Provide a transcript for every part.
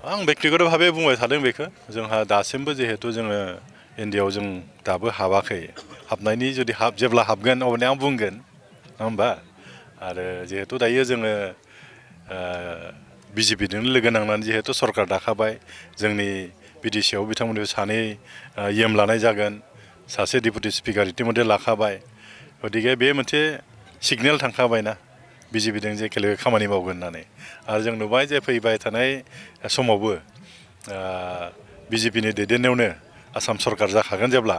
आं बेक्तिगत भाबे बुंबाय थादों बेखौ जोंहा दासिमबो जिहेतु जोङो इन्डियायाव जों दाबो हाबाखै हाबनायनि जुदि जेब्ला हाबगोन अब्ला आं बुंगोन नङा होमबा आरो जिहेतु दायो जोङो बिजेपिजों लोगो नांनानै जिहेतु सरकार दाखाबाय जोंनि बिटिसिआव बिथांमोननि सानै एम लानाय जागोन सासे डेपुटि स्पिकार इतिमধ্যে लाखाबाय गतिके बे मोनसे सिगनेल थांखाबायना बिजेपिजों जे एखेलगे खामानि मावगोन होननानै आरो जों नुबाय जे फैबाय थानाय समावबो बिजेपिनि दैदेननायावनो आसाम सरकार जाखागोन जेब्ला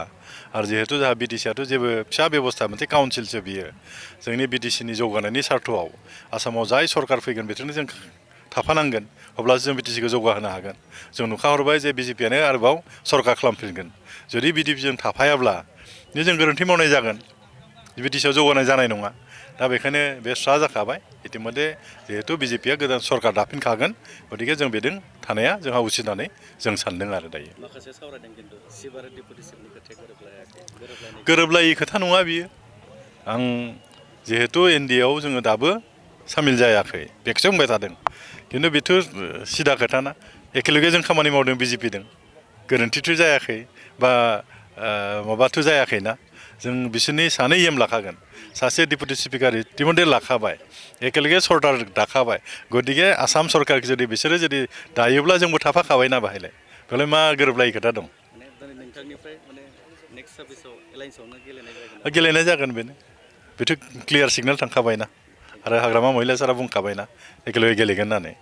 आरो जिहेतु जोंहा बिटिसिआथ' जेबो फिसा बेबस्था मोनसे काउन्सिलसो बियो जोंनि बिटिसिनि जौगानायनि सार्थआव आसामाव जाय सरकार फैगोन बेजोंनो जों थाफानांगोन अब्लासो जों बिटिसिखौ जौगाहोनो हागोन जों नुखाहरबाय जे बिजेपिआनो आरोबाव सरकार खालामफिनगोन जुदि बिजेपिजों थाफायाब्ला जों गोरोन्थि मावनाय जागोन बिटिसिआव जौगानाय जानाय नङा दा बेखायनो बे स्रा जाखाबाय इतिमध्ये जिहेतु बिजेपिआ गोदान सरकार दाफिनखागोन गतिके जों बेजों थानाया जोंहा उचित होननानै जों सानदों आरो दायो माखासे सावरायदों खिन्थु चिफ आरो डेपुटि चिफनि खोथाया गोरोबलायै खोथा नङा बियो आं जिहेतु एनडिएआव जोङो दाबो सामिल जायाखै बेखौसो बुंबाय थादों खिन्थु बेथ' सिदा खोथाना एखेलगे जों खामानि मावदों बिजेपिजों गोरोन्थिथ' जायाखै बा माबाथ' जायाखैना जों बिसोरनि सानै एम लाखागोन सासे डेपुटि स्पिकार इतिमध्ये लाखाबाय एखेलगे सरकार दाखाबाय गतिके आसाम सरकारखौ जुदि बिसोरो जुदि दायोब्ला जोंबो थाफाखाबायना बाहायलाय बेवलाय मा गोरोबलायै खोथा दं गेलेनाय जागोन बेनो बेथ' क्लियार सिगनेल थांखाबायना आरो हाग्रामा महिला सारा बुंखाबायना एखेलगे गेलेगोन होननानै